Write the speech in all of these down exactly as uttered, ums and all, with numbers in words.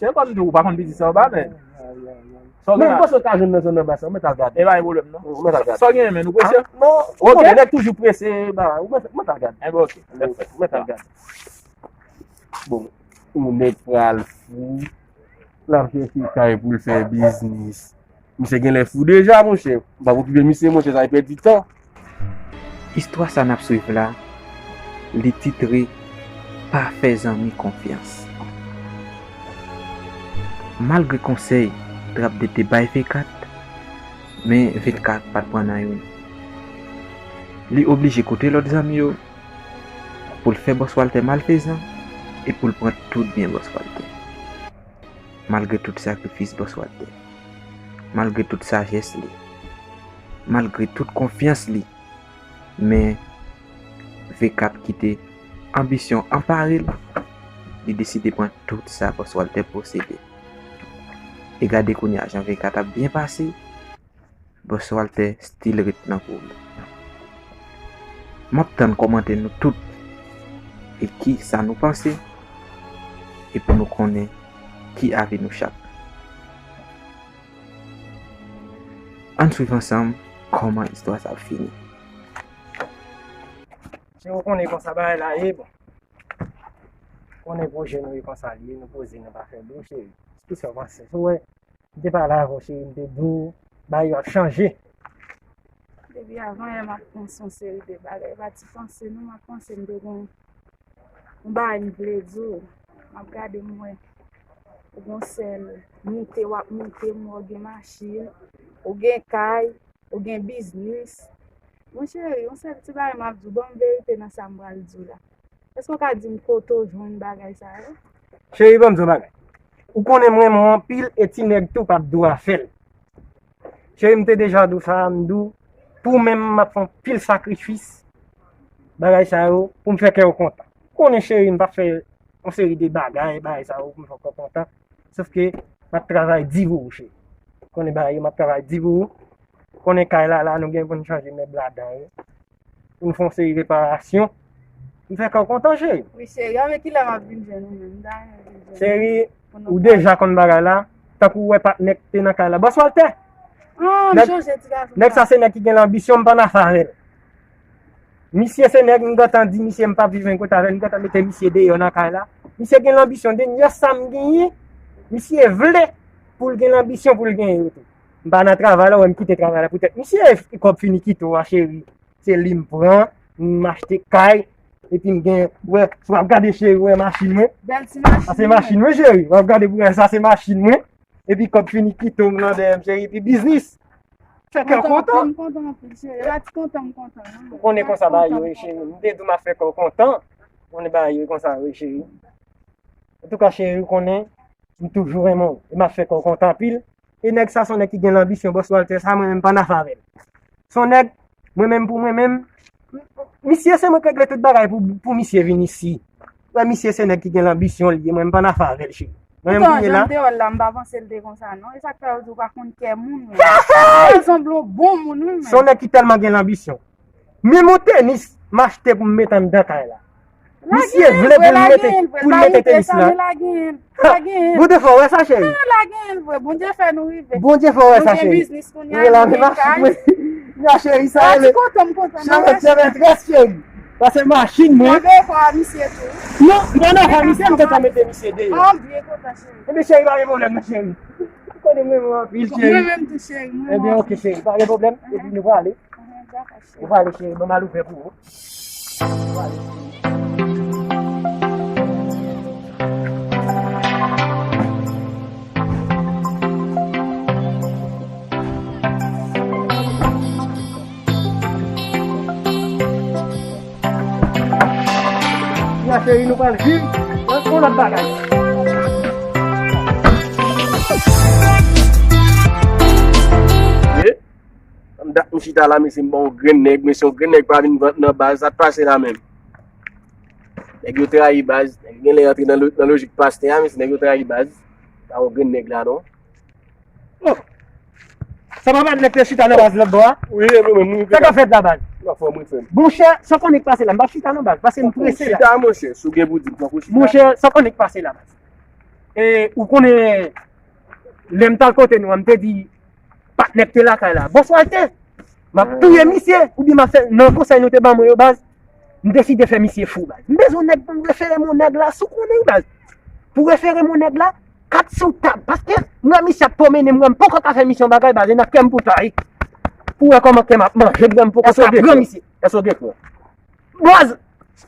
monchè, kòm di ou pa konn piti sa anba, men. Sa w gen la? Mwen panse w ka jwenn nan zòn anba sa, ou mèt al gade. E pa gen pwoblèm, non. Ou mèt al gade. Sa w gen, men, ou prese? Non, ou konnen nèg toujou prese, ba, ou mèt, ou mèt al gade. Enben, ok. Ou mèt al gade. Bon, yon nèg pral fou, l ap chèche kay pou l fè biznis. Misye genlè fou deja, monchè. M p ap okipe misye, monchè, sa e pèdi tan. Istwa sa n ap swiv la, li titre Pa fè zanmi konfyans. Malgre konsèy Trap de te bay Venkat, men Venkat pa t pran nan youn. Li oblije koute lòt zanmi yo pou l fè Bòs Waltè malfezan e pou l pran tout byen Bòs Waltè. Malgre tout sakrifis Bòs Waltè, malgre tout sajès li, malgre tout konfyans li, men Venkat kite anbisyon anpare l, li deside pran tout sa Bòs Waltè posede. E gade kounye a jan Venkat ap byen pase, Bòs Waltè still ret nan kou l. M ap tann kòmantè nou tout e ki sa nou panse e pou nou konnen ki avi nou chak. Ann swiv ansanm kòman istwa sa ap fini. Se ou konnen konsa bagay la ye, bon. Konnen pwojè nou ye konsa li ye, nou poze, nou pa fè bri, cheri. Kisa w panse? Si w wè, m te pale avè w, cheri, m te di w, bagay yo ap chanje. Depi avan yè, m ap panse yon seri de bagay. E pa ti panse, non, m ap panse, m te gen yon bagay m vle di w. M ap gade, m wè ou gon sèl moute, w ap moute, m wè w gen machin, ou gen kay, ou gen biznis. Mon cheri, yon sèl ti bagay m ap di w, ban m verite nan sa m pral di w la. Èske w ka di m kote w jwenn bagay sa yo? Cheri, ban m di w bagay. Ou konnen m renmen w anpil e ti nèg tou p ap dwe fè l. Cheri, m te deja di w sa, m di w, pou mwen menm, m ap fè anpil sakrifis, bagay sa yo, pou m fè kè w kontan. Konnen, cheri, m p ap fè yon seri de bagay, bagay sa yo, pou m fè kè w kontan. Sòf ke m ap travay di pou ou, cheri. Konnen bagay yo, m ap travay di pou ou. Konnen kay la, la, nou gen pou n chanje mèb ladan yo. Pou n fè yon seri reparasyon. M fè kè w kontan, cheri. Wi, cheri, a, men kilè m ap vin jwenn ou menm? M ta renmen vin jwenn ou. Cheri, Ou deja konn bagay la. Tankou w wè patnè k te nan kay la. Bòs Walter! Nèg sa se nèg ki gen lanbisyon, m pa n afè avè l. Misye se nèg m gentan di misye m p ap viv anyen kot avè l, m gentan mete misye deyò nan kay la. Misye gen lanbisyon, dènyè sa m genyen, misye vle pou l gen lanbisyon pou l genyen yo tou. M pa nan travay la, w wè m kite travay la poutèt misye, kòb fini kite w a cheri. Se li m pran, m achte kay, epi m gen, wè, si w ap gade cheri, wè machin mwen. Bèl ti machin. Sa se machin mwen cheri, w ap gade pou wè sa se machin mwen. Epi kòb fini kite w nan dèyè m cheri, epi biznis. Fè kè w kontan. M kontan anpil cheri, e pa ti kontan m kontan non. Ou konnen konsa bagay yo ye cheri, m te di w m ap fè kè w kontan. Ou konnen bagay yo ye konsa yo ye cheri. Antouka cheri, ou konnen m toujou renmen w e m ap fè kè w kontan anpil. E nèg sa se yon nèg ki gen lanbisyon, bòs Walter sa mwen menm m pa n afè avè l. Se yon nèg, mwen menm pou mwen menm, misye se mwen k regle tout bagay pou, pou misye vin isi. Wè misye se nèg ki gen lanbisyon li ye, mwen m pa n afè avè l cheri. Mwen menm kounye la. Jan m te wè l la, m pa panse l te konsa non. E sa k fè yo di w pa konn kè moun wi. L sanble yon bon moun wi men. Se yon nèg ki tèlman gen lanbisyon. Menm yon tenis m achte pou m met anndan kay la. Misye vle pou l mete, pou l mete tenis la. Bondye fè w wè sa cheri. Bondye fè w wè sa cheri. Ou la men machin mwen. Ya cheri sa rele. Cheri, cheri, cheri, cheri, cheri, cheri. Sa se machin mwen. Non, m pa nan fè misye, m gentan mete misye deyò. Ebyen cheri, pa gen pwoblèm non cheri. Ou konnen mwen renmen w anpil cheri. Mwen menm tou cheri, mwen renmen w anpil. Ebyen ok cheri, pa gen pwoblèm. Epi nou prale. Nou prale cheri, ban m al ouvè pou ou. Ya cheri, nou pral viv yon lòt bagay. Ye, m dat m chita la, mesye, m ba yon grenn nèg, mesye, yon grenn nèg pa vin vant nan baz, sa t pase la menm? Nèg yo trayi baz, nèg yo genlè rantre nan lo-, nan lojik pastè a, mesye, nèg yo trayi baz. Pa yon grenn nèg la non. Oh! Sa pa baz nèg te chita nan baz lòt bò a? Wi, e mwen menm, wi. Sa k ap fèt la baz? Nan fòm wi frè m. Monchè, sa w konnen k pase la, m p ap chita nan baz, paske m prese la. Chita monchè, si w gen pou di m, fòk ou chita. Monchè, sa w konnen k pase la baz? E ou konnen lè m t al kote nou an, m te di patnè k te lakay la, bòs Walter, m ap touye misye, oubyen m ap fè, nan konsèy nou te ban mwen yo baz, m deside fè misye fou baz. M bezwen nèg pou m refere m yon nèg la, si w konnen wi baz. Pou refere m yon nèg la, kat sou tab, paske m wè misye ap pwomennen m, m wè m poko ka fè misye yon bagay baz, e nan kè m pou ta ye. Pou wè kòman kè m ap manje, m wè m poko ka pran misye. Èske w gen frè? Baz,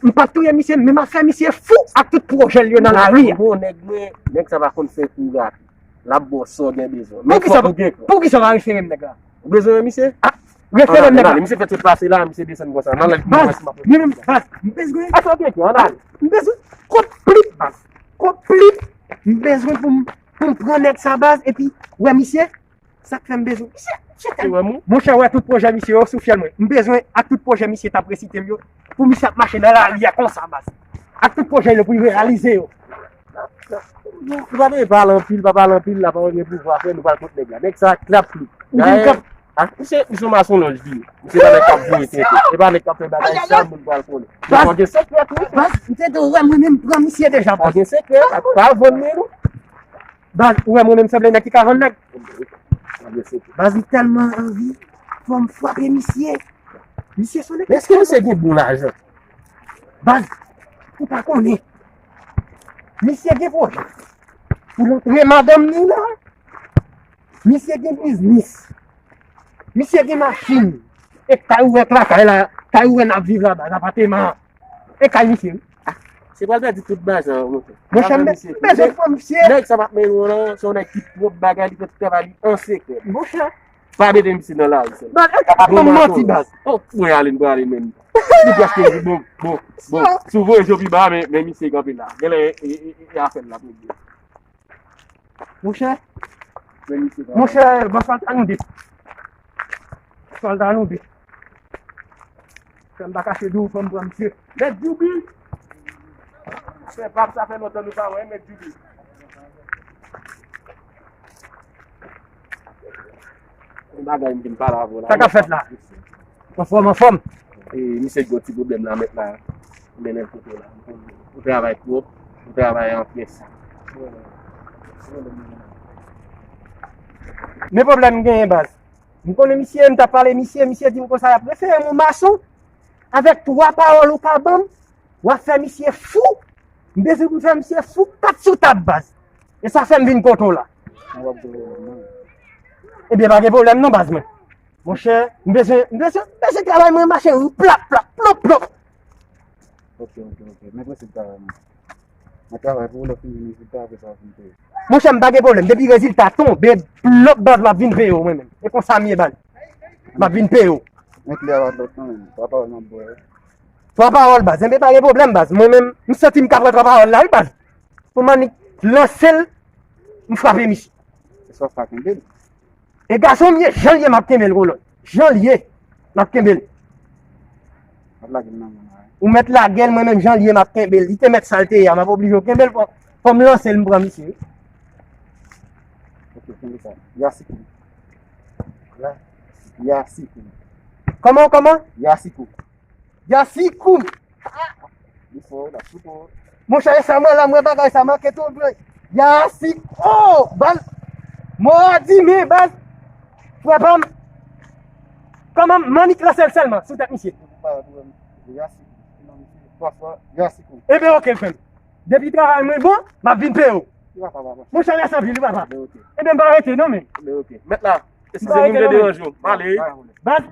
m p ap touye misye, men m ap fè misye fou ak tout pwojè l yo nan lari a. Bon, nèg mwen, nèg sa pa konn fè kou rapi. L ap ba w sa w gen bezwen. Men fòk ou gen kran. Poukisa w pa refere m nèg la? Ou bezwen wè misye? Ah, refere m nèg la. Misye fè tout pase la, misye desann konsa. Nan lè m wè si m ap. Baz, men menm, baz, m bezwen. Èske w gen kran? Ann ale. M bezwen. Kot plip, baz. Kot plip. M bezwen pou m, pou m pran nèg sa, baz, epi, wè misye. Sa k fè m bezwen. Misye, misye tèlman. Monchè, wè tout pwojè misye yo sou fyèl mwen. M bezwen ak tout pwojè misye t ap resite m yo. Pou misye ap mache nan lari a konsa, baz. Ak tout pwojè l yo pou l reyalize yo. Nou pa bezwen pale anpil, pa pale anpil, la pawòl gen pouvwa, frè, nou pral kot nèg la. Nèg sa klap li. Ou vin kap. Misye, misye yon masonlòj li ye. Misye pa nèg k ap voye tenten. E pa nèg k ap fè bagay sa, moun pral konnen. Baz, ou gen sekrè tou. Baz, m te di w wè mwen menm pran misye deja, baz. Ou gen sekrè, pa vann men nou. Baz, ou wè mwen menm sanble nèg ki ka vann nèg. Baz, m tèlman anvi. Fò m frape misye. Misye se yon nèg. Èske misye gen bon lajan? Baz, ou pa konnen. Misye gen pwojè. Pou l antre madanm ni la. Misye gen biznis. Misye gen machin. E kay ou wè k lakay la, kay ou wè n ap viv la baz, apateman. E kay misye wi. Se pral pèdi tout lajan an, monchè. Monchè, m bezwen pran misye. Nèg sa p ap mennen w non, se yon nèg ki pwòp bagay, li fè tout travay li an sekrè. Monchè. Pa mete misye nan lari sèlman. Baz, e pa pran manti, baz. Oh, mwen ale, m prale menm. Li prèske di, bon, bon, bon. Si w voye je w pi ba, men, men misye kanpe la. Genlè, e, e, e, e afè l la, pou di. Monchè, monchè, bòs Walter nou de. Bòs Walter nou de. Frè m pa kache di w, fò m pran misye. Mèt Djoubi! Frè pa m, sa fè lontan nou pa wè, Mèt Djoubi. Yon bagay m vin pale avè w la. Sa k ap fèt la? Anfòm, anfòm. E, misye gen yon ti pwoblèm la, mèt la. Mennen l kote w la. Ou travay twòp, ou travay an pyès. Bon, Men pwoblèm m genyen, baz. M konnen misye, m t ap pale misye, misye di m konsa y ap refere m yon mason. Avèk twa pawòl ou pa ban m, w ap fè misye fou. M bezwen pou m fè misye fou kat sou tab, baz. E sa fè m vin kote w la. Ebyen, pa gen pwoblèm non, baz mwen. Monchè, m bezwen, m bezwen, m bezwen travay mwen mache plap, plap, plop, plop. Ok, ok, ok. Men prensip travay mwen. Mwen travay pou ou, lè w fin vin isit la, apre sa w vin peye. Monchè, m pa gen pwoblèm. Depi rezilta tonbe, plop, baz, m ap vin peye w mwen menm. E konsa m ye, baz. M ap vin peye w. Mwen klè avèk lòt nan menm. Twa pawòl m ap ba w. Twa pawòl, baz. Enben, pa gen pwoblèm, baz. Mwen menm, m santi m ka pran twa pawòl la, wi, baz. Pou m annik lanse l, m frape misye. E sa w fè kenbe l. E gason m ye, jan l ye, m ap kenbe l, kolòn. Jan l ye, m ap kenbe l. M ap lage l nan men w la, wi. Ou mèt lage l, mwen menm, jan l ye, m ap kenbe l. Li te mèt sa l te ye a, m ap oblije w kenbe l, fò, fò m lanse l, m pran misye, wi. Ok, kenbe sa. Yasikou. Yasikou. Kòman, kòman? Yasikou. Yasikou. Li fò, l ap sou kò. Monchè, e sa mwen la, mwen bagay sa manke tou, vre. Yasikou. Oh, baz. Mwen di, men, baz. Frè pa m. Kòman m annik lanse l sèlman, sou tèt misye? Yasikou. Yasikou. Ebyen, ok, frè m. Depi travay mwen bon, m ap vin peye w. Monchè, mèsi anpil, wi, papa. Ebyen, m pa rete, non, men. Mèt la, eskize m, m te deranje w. M ale, wi. Baz,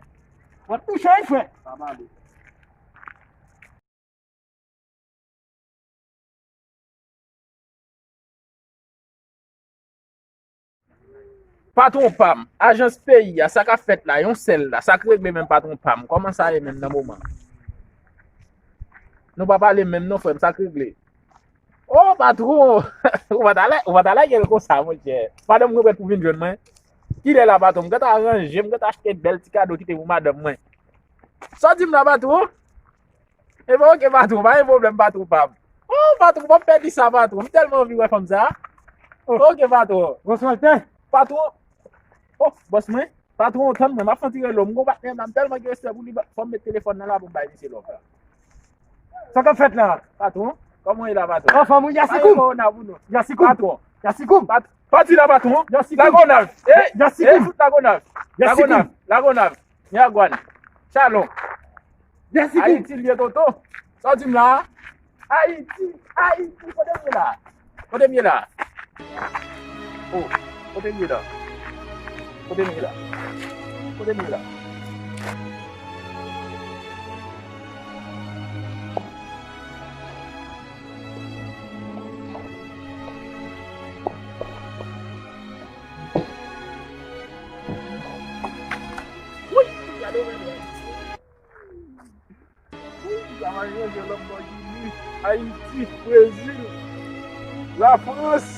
w ap touche, wi, frè. Patwon pa m, ajans peyi a, sa k ap fèt la, yon sèl la, sa k regle menm patwon pa m, kòman sa ye menm nan moman? Nou pa pale menm non, frè m, sa k regle? Oh, patwon! Ou pa ta la, ou pa ta lage l konsa, monchè. Madanm mwen prèt pou vin jwenn mwen. Kilè la, patwon? M gentan ranje, m gentan achte bèl ti kado kite pou madanm mwen. Sa w di m la, patwon? Ebyen, ok, patwon, pa gen pwoblèm, patwon pa m. Oh, patwon, ban m pèdi sa, patwon. M tèlman anvi wè fanm sa. Oh. Ok, patwon. Patwon. Oh, bòs mwen. Patwon, tann mwen, m ap fè yon ti relo. M gon patnè m la, m tèlman gen respè pou li, fò m met telefòn nan la pou m bay misye lòv la. Sa k ap fèt la? Patwon, kòman w ye la, patwon? Anfòm, wi, Yasikoum. Pa gen kòwona pou nou. Yasikoum. Patwon. Yasikoum. Pat-, pati la, patwon. Yasikoum. Lagonav. Eh, Yasikoum. Eh, fout Lagonav. Yasikoum. Lagonav. Lagonav. Miagwan. Chalon. Yasikoum. Ayiti l ye, tonton. Sa w di m la a? Ayiti, Ayiti, kote m ye la? Kote m ye la? Oh, kote m ye la? Kote m ye la? Kote m ye la? Wi, gade w menm. Wi, sa va chanje Lamborghini, Ayiti, Brezil, Lafrans,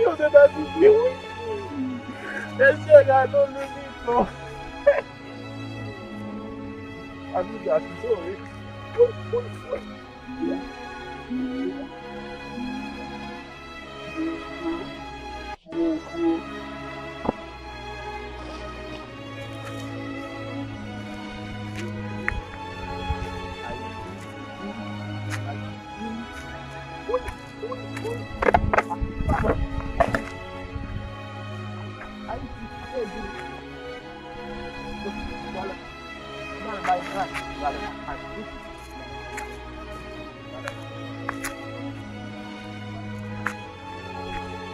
Ozetazini, wi. Mesye, gade w, Louis Vuitton. Adidas, wi. Wi, wi, wi.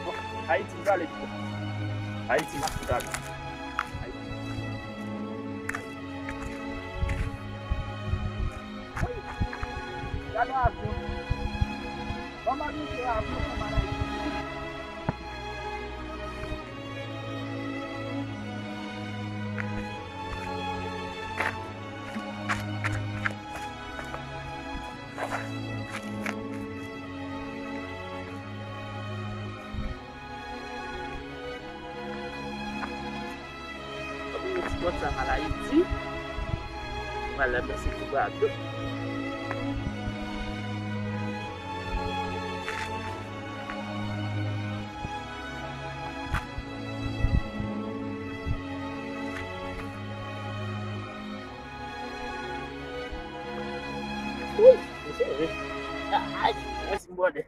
Bon, Ayiti, m prale pito. Ayiti, m ap fout ale. Ayiti. Gade avyon. Ban m al monte avyon pou m al Ayiti. Anpi yon ti bòt sa m al Ayiti. M al la mèsi pou gado. Wi, mesye, wi. Ay, mwen si m bòde.